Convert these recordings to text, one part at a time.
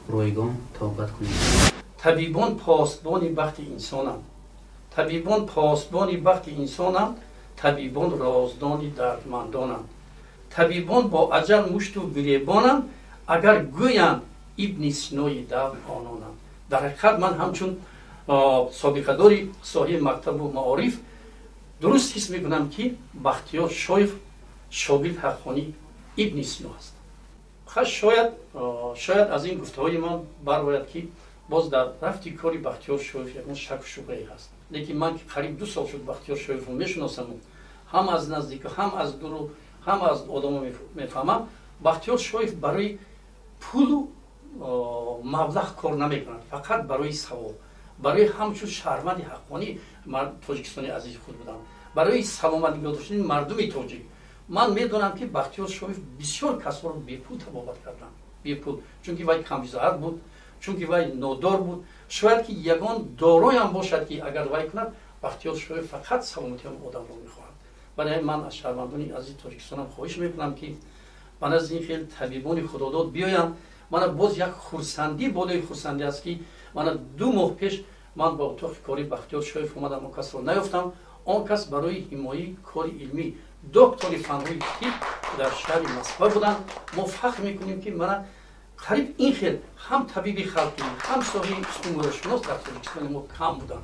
Ройгон табобат кунед. Табибон посбони бахти инсонанд, табибон посбони бахти инсонанд, табибон роздони дардмандонанд, табибон бо аҷал мушту гиребонанд, агар гӯянд Ибни Синои давр ононанд. Дар ҳақиқат, ман ҳамчун собиқадори соҳаи мактабу маориф дуруст ҳис мекунам, ки Бахтиёр Шоев шогирд ҳаққонии Ибни Сино аст. Шояд аз ин гуфтаҳои ман барояд, ки боз дар рафти кори Бахтиёр Шоев ягон шаку шубҳае ҳаст. Лекин ман, ки қариб 2 сол шуд Бахтиёр Шоевро мешиносаму ҳам аз наздику, ҳам аз дуру, ҳам аз одамо мефаҳмам, Бахтиёр Шоев барои пулу маблағ кор намекунад, фақат барои савоб, барои ҳамчун шаҳрванди ҳаққонӣ Тоҷикистони азизи худ будам, барои саломат нигоҳ доштани мардуми тоҷик. Ман медонам, ки Бахтиёр Шоев бисёр касҳоро бепул табобат карданд, бепул, чунки вай камбизоат буд, чунки вай нодор буд. Шояд ки ягон дороям бошад, ки агар вай кунад, Бахтиёр Шоев фақат саломатии одамро мехоҳад. Барои ман аз шаҳрвандони азизи Тоҷикистонам хоҳиш мекунам, ки ба назди ин хел табибони худодод биёянд. Мана, боз як хурсандӣ болои хурсандӣ аст, ки мана 2 моҳ пеш ман ба утоқи кори Бахтиёр Шоев омадам, он касро наёфтам. Он кас барои ҳимояи кори илмӣ доктори фанҳои тиб дар шаҳри Москва буданд. Мо фахр мекунем, ки мана қариб ин хел ҳам табиби халқӣ, ҳам соҳиби устунмӯрашинос дар Тоҷикистони мо кам буданд.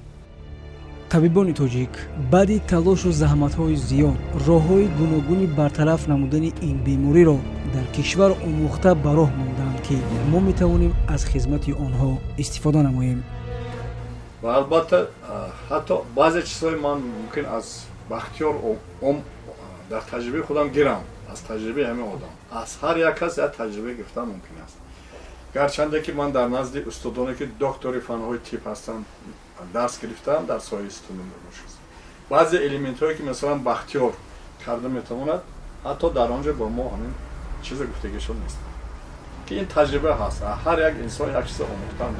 Табибони тоҷик баъди талошу заҳматҳои зиёд роҳҳои гуногуни бартараф намудани ин бемориро дар кишвар омӯхта ба роҳ мондаанд, ки мо метавонем аз хизмати онҳо истифода намоем. Ва албатта, ҳатто баъзе чизҳои ман мумкин аз Бахтиёр дар таҷрибаи худам гирам, аз таҷрибаи ҳамин одам. Аз ҳар як кас як таҷриба гирифтан мумкин аст. Гарчанде ки ман дар назди устодоне, ки доктори фанҳои тиб ҳастанд, дарс гирифтам дар соҳаи сутунмӯҳрашиносӣ, баъзе элементҳое, ки масалан Бахтиёр карда метавонад, ҳатто дар он ҷо бо мо ҳамин чиза гуфтагишон нест, ки ин таҷриба ҳаст. Ҳар як инсон як чиза омӯхтан.